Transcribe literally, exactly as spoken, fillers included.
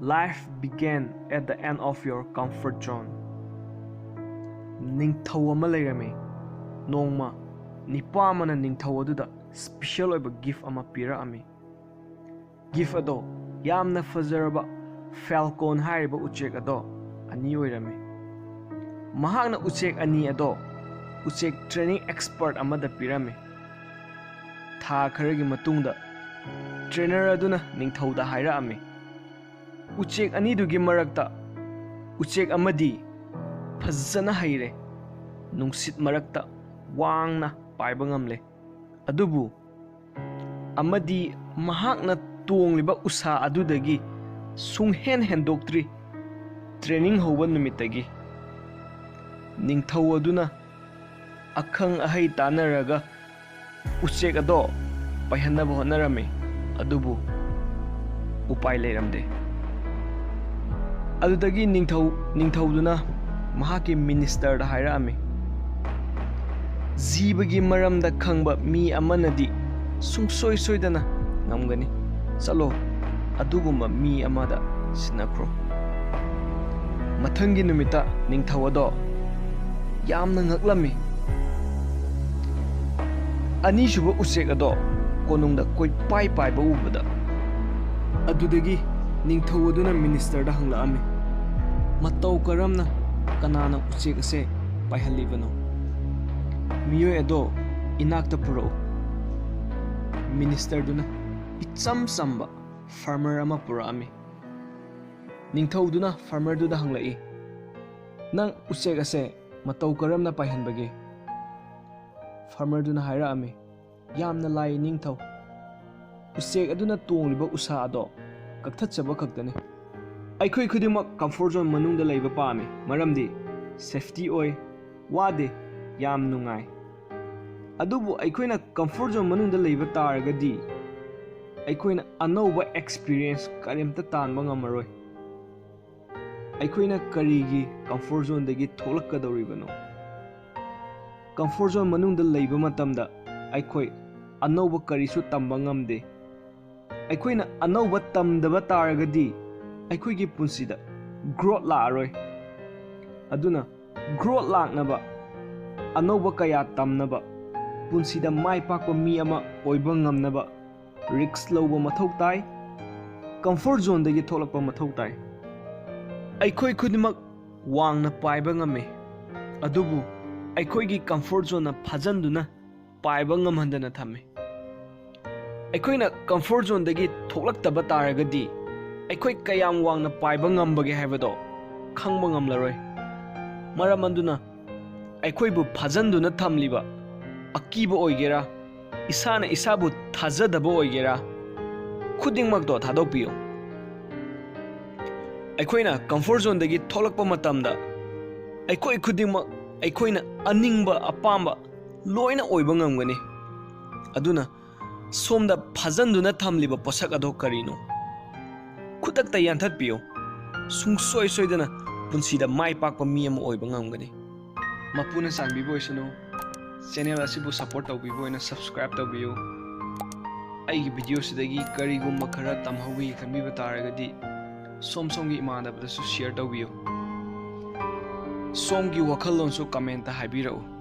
Life began at the end of your comfort zone. ꯅꯤꯡꯊꯧ ꯑꯃ ꯂꯩꯔꯝꯃꯤ꯫ ꯅꯣꯡꯃ ꯅꯤꯄꯥ ꯑꯃꯅ ꯅꯤꯡꯊꯧ ꯑꯗꯨꯗ ꯁ꯭ꯄꯤꯁꯦꯜ ꯑꯣꯏꯕ ꯒꯤꯐ ꯑꯃ ꯄꯤꯔꯛꯑꯝꯃꯤ꯫ ꯒꯤꯐ ꯑꯗꯣ ꯌꯥꯝꯅ ꯐꯖꯔꯕ ꯐꯦꯜꯀꯣꯟ ꯍꯥꯏꯔꯤꯕ ꯎꯆꯦꯛ ꯑꯗꯣ ꯑꯅꯤ ꯑꯣꯏꯔꯝꯃꯤ꯫ ꯃꯍꯥꯛꯅ ꯎꯆꯦꯛ ꯑꯅꯤ ꯑꯗꯣ ꯎꯆꯦꯛ ꯇ꯭ꯔꯦꯅꯤꯡ ꯑꯦꯛꯁꯄꯔꯠ ꯑꯃꯗ ꯄꯤꯔꯝꯃꯤ꯫ ꯊꯥ ꯈꯔꯒꯤ ꯃꯇꯨꯡꯗ ꯇ꯭ꯔꯦꯅꯔ ꯑꯗꯨꯅ ꯅꯤꯡꯊꯧꯗ ꯍꯥꯏꯔꯛꯑꯝꯃꯤ, "ꯎꯆꯦꯛ ꯑꯅꯤꯗꯨꯒꯤ ꯃꯔꯛꯇ ꯎꯆꯦꯛ ꯑꯃꯗꯤ ꯐꯖꯅ ꯍꯩꯔꯦ, ꯅꯨꯡꯁꯤꯠ ꯃꯔꯛꯇ ꯋꯥꯡꯅ ꯄꯥꯏꯕ ꯉꯝꯂꯦ, ꯑꯗꯨꯕꯨ ꯑꯃꯗꯤ ꯃꯍꯥꯛꯅ ꯇꯣꯡꯂꯤꯕ ꯎꯁꯥ ꯑꯗꯨꯗꯒꯤ ꯁꯨꯡꯍꯦꯟ ꯍꯦꯟꯗꯣꯛꯇ꯭ꯔꯤ꯫ ꯇ꯭ꯔꯦꯅꯤꯡ ꯍꯧꯕ ꯅꯨꯃꯤꯠꯇꯒꯤ ꯅꯤꯡꯊꯧ ꯑꯗꯨꯅ ꯑꯈꯪ ꯑꯍꯩ ꯇꯥꯟꯅꯔꯒ ꯎꯆꯦꯛ ꯑꯗꯣ ꯄꯥꯏꯍꯟꯅꯕ ꯍꯣꯠꯅꯔꯝꯃꯤ, ꯑꯗꯨꯕꯨ ꯎꯄꯥꯏ ꯂꯩꯔꯝꯗꯦ꯫ ꯑꯗꯨꯗꯒꯤ ꯅꯤꯡꯊꯧ ꯅꯤꯡꯊꯧꯗꯨꯅ ꯃꯍꯥꯛꯀꯤ ꯃꯤꯅꯤꯁꯇꯔꯗ ꯍꯥꯏꯔꯛꯑꯝꯃꯤ, "ꯖꯤꯕꯒꯤ ꯃꯔꯝꯗ ꯈꯪꯕ ꯃꯤ ꯑꯃꯅꯗꯤ ꯁꯨꯡꯁꯣꯏ ꯁꯣꯏꯗꯅ ꯉꯝꯒꯅꯤ꯫ ꯆꯠꯂꯣ, ꯑꯗꯨꯒꯨꯝꯕ ꯃꯤ ꯑꯃꯗ ꯁꯤꯟꯅꯈ꯭ꯔꯣ꯫" ꯃꯊꯪꯒꯤ ꯅꯨꯃꯤꯠꯇ ꯅꯤꯡꯊꯧ ꯑꯗꯣ ꯌꯥꯝꯅ ꯉꯛꯂꯝꯃꯤ꯫ ꯑꯅꯤꯁꯨꯕ ꯎꯆꯦꯛ ꯑꯗꯣ ꯀꯣꯅꯨꯡꯗ ꯀꯣꯏꯄꯥꯏ ꯄꯥꯏꯕ ꯎꯕꯗ, ꯑꯗꯨꯗꯒꯤ ꯅꯤꯡꯊꯧ ꯑꯗꯨꯅ ꯃꯤꯅꯤꯁꯇꯔꯗ ꯍꯪꯂꯛꯑꯝꯃꯤ, "ꯃꯇꯧ ꯀꯔꯝꯅ ꯀꯅꯥꯅ ꯎꯆꯦꯛ ꯑꯁꯦ ꯄꯥꯏꯍꯜꯂꯤꯕꯅꯣ? ꯃꯤꯑꯣꯏ ꯑꯗꯣ ꯏꯅꯥꯛꯇ ꯄꯨꯔꯛꯎ꯫" ꯃꯤꯅꯤꯁꯇꯔꯗꯨꯅ ꯏꯆꯝ ꯆꯝꯕ ꯐꯥꯔꯃꯔ ꯑꯃ ꯄꯨꯔꯛꯑꯝꯃꯤ꯫ ꯅꯤꯡꯊꯧꯗꯨꯅ ꯐꯥꯔꯃꯔꯗꯨꯗ ꯍꯪꯂꯛꯏ, "ꯅꯪ ꯎꯆꯦꯛ ꯑꯁꯦ ꯃꯇꯧ ꯀꯔꯝꯅ ꯄꯥꯏꯍꯟꯕꯒꯦ?" ꯐꯥꯔꯃꯔꯗꯨꯅ ꯍꯥꯏꯔꯛꯑꯝꯃꯤ, "ꯌꯥꯝꯅ ꯂꯥꯏ ꯅꯤꯡꯊꯧ꯫ ꯎꯆꯦꯛ ꯑꯗꯨꯅ ꯇꯣꯡꯂꯤꯕ ꯎꯁꯥ ꯑꯗꯣ ꯀꯛꯊꯠꯆꯕ ꯈꯛꯇꯅꯤ꯫ ꯑꯩꯈꯣꯏ ꯈꯨꯗꯤꯡꯃꯛ ꯀꯝꯐꯣꯔꯠ ꯖꯣꯟ ꯃꯅꯨꯡꯗ ꯂꯩꯕ ꯄꯥꯝꯃꯤ, ꯃꯔꯝꯗꯤ ꯁꯦꯐꯇꯤ ꯑꯣꯏ, ꯋꯥꯗꯦ, ꯌꯥꯝ ꯅꯨꯡꯉꯥꯏ꯫ ꯑꯗꯨꯕꯨ ꯑꯩꯈꯣꯏꯅ ꯀꯝꯐꯣꯔꯠ ꯖꯣꯟ ꯃꯅꯨꯡꯗ ꯂꯩꯕ ꯇꯥꯔꯒꯗꯤ ꯑꯩꯈꯣꯏꯅ ꯑꯅꯧꯕ ꯑꯦꯛꯁꯄꯤꯔꯤꯌꯦꯟꯁ ꯀꯔꯤꯝꯇ ꯇꯥꯟꯕ ꯉꯝꯃꯔꯣꯏ꯫ ꯑꯩꯈꯣꯏꯅ ꯀꯔꯤꯒꯤ ꯀꯝꯐꯣꯔꯠ ꯖꯣꯟꯗꯒꯤ ꯊꯣꯛꯂꯛꯀꯗꯧꯔꯤꯕꯅꯣ? ꯀꯝꯐꯣꯔꯠ ꯖꯣꯟ ꯃꯅꯨꯡꯗ ꯂꯩꯕ ꯃꯇꯝꯗ ꯑꯩꯈꯣꯏ ꯑꯅꯧꯕ ꯀꯔꯤꯁꯨ ꯇꯝꯕ ꯉꯝꯗꯦ꯫ ꯑꯩꯈꯣꯏꯅ ꯑꯅꯧꯕ ꯇꯝꯗꯕ ꯇꯥꯔꯒꯗꯤ ꯑꯩꯈꯣꯏꯒꯤ ꯄꯨꯟꯁꯤꯗ ꯒ꯭ꯔꯣꯠ ꯂꯥꯛꯑꯔꯣꯏ꯫ ꯑꯗꯨꯅ ꯒ꯭ꯔꯣꯠ ꯂꯥꯛꯅꯕ, ꯑꯅꯧꯕ ꯀꯌꯥ ꯇꯝꯅꯕ, ꯄꯨꯟꯁꯤꯗ ꯃꯥꯏ ꯄꯥꯛꯄ ꯃꯤ ꯑꯃ ꯑꯣꯏꯕ ꯉꯝꯅꯕ ꯔꯤꯁ꯭ꯛ ꯂꯧꯕ ꯃꯊꯧ ꯇꯥꯏ꯫ ꯀꯝꯐꯣꯔꯠ ꯖꯣꯟꯗꯒꯤ ꯊꯣꯛꯂꯛꯄ ꯃꯊꯧ ꯇꯥꯏ꯫ ꯑꯩꯈꯣꯏ ꯈꯨꯗꯤꯡꯃꯛ ꯋꯥꯡꯅ ꯄꯥꯏꯕ ꯉꯝꯃꯤ, ꯑꯗꯨꯕꯨ ꯑꯩꯈꯣꯏꯒꯤ ꯀꯝꯐꯣꯔꯠ ꯖꯣꯟꯅ ꯐꯥꯖꯟꯗꯨꯅ ꯄꯥꯏꯕ ꯉꯝꯍꯟꯗꯅ ꯊꯝꯃꯤ꯫ ꯑꯩꯈꯣꯏꯅ ꯀꯝꯐꯣꯔꯠ ꯖꯣꯟꯗꯒꯤ ꯊꯣꯛꯂꯛꯇꯕ ꯇꯥꯔꯒꯗꯤ ꯑꯩꯈꯣꯏ ꯀꯌꯥꯝ ꯋꯥꯡꯅ ꯄꯥꯏꯕ ꯉꯝꯕꯒꯦ ꯍꯥꯏꯕꯗꯣ ꯈꯪꯕ ꯉꯝꯂꯔꯣꯏ꯫ ꯃꯔꯝ ꯑꯗꯨꯅ ꯑꯩꯈꯣꯏꯕꯨ ꯐꯥꯖꯟꯗꯨꯅ ꯊꯝꯂꯤꯕ ꯑꯀꯤꯕ ꯑꯣꯏꯒꯦꯔꯥ, ꯏꯁꯥꯅ ꯏꯁꯥꯕꯨ ꯊꯥꯖꯗꯕ ꯑꯣꯏꯒꯦꯔꯥ, ꯈꯨꯗꯤꯡꯃꯛꯇꯣ ꯊꯥꯗꯣꯛꯄꯤꯌꯨ꯫ ꯑꯩꯈꯣꯏꯅ ꯀꯝꯐꯣꯔꯠ ꯖꯣꯟꯗꯒꯤ ꯊꯣꯛꯂꯛꯄ ꯃꯇꯝꯗ ꯑꯩꯈꯣꯏ ꯈꯨꯗꯤꯡꯃꯛ ꯑꯩꯈꯣꯏꯅ ꯑꯅꯤꯡꯕ ꯑꯄꯥꯝꯕ ꯂꯣꯏꯅ ꯑꯣꯏꯕ ꯉꯝꯒꯅꯤ꯫ ꯑꯗꯨꯅ ꯁꯣꯝꯗ ꯐꯥꯖꯟꯗꯨꯅ ꯊꯝꯂꯤꯕ ꯄꯣꯠꯁꯛ ꯑꯗꯣ ꯀꯔꯤꯅꯣ? ꯈꯨꯗꯛꯇ ꯌꯥꯟꯊꯠꯄꯤꯌꯨ꯫ ꯁꯨꯡꯁꯣꯏ ꯁꯣꯏꯗꯅ ꯄꯨꯟꯁꯤꯗ ꯃꯥꯏ ꯄꯥꯛꯄ ꯃꯤ ꯑꯃ ꯑꯣꯏꯕ ꯉꯝꯒꯅꯤ꯫ ꯃꯄꯨꯅ ꯆꯥꯟꯕꯤꯕ ꯑꯣꯏꯁꯅꯨ꯫ ꯆꯦꯅꯦꯜ ꯑꯁꯤꯕꯨ ꯁꯄꯣꯔꯠ ꯇꯧꯕꯤꯕ ꯑꯣꯏꯅ ꯁꯕꯁꯀ꯭ꯔꯥꯏꯕ ꯇꯧꯕꯤꯌꯨ꯫ ꯑꯩꯒꯤ ꯚꯤꯗꯤꯑꯣꯁꯤꯗꯒꯤ ꯀꯔꯤꯒꯨꯝꯕ ꯈꯔ ꯇꯝꯍꯧꯏ ꯈꯟꯕꯤꯕ ꯇꯥꯔꯒꯗꯤ ꯁꯣꯝ ꯁꯣꯝꯒꯤ ꯏꯃꯥꯟꯅꯕꯗꯁꯨ ꯁꯤꯌꯔ ꯇꯧꯕꯤꯌꯨ꯫ ꯁꯣꯝꯒꯤ ꯋꯥꯈꯜꯂꯣꯟꯁꯨ ꯀꯃꯦꯟꯇ ꯍꯥꯏꯕꯤꯔꯛꯎ꯫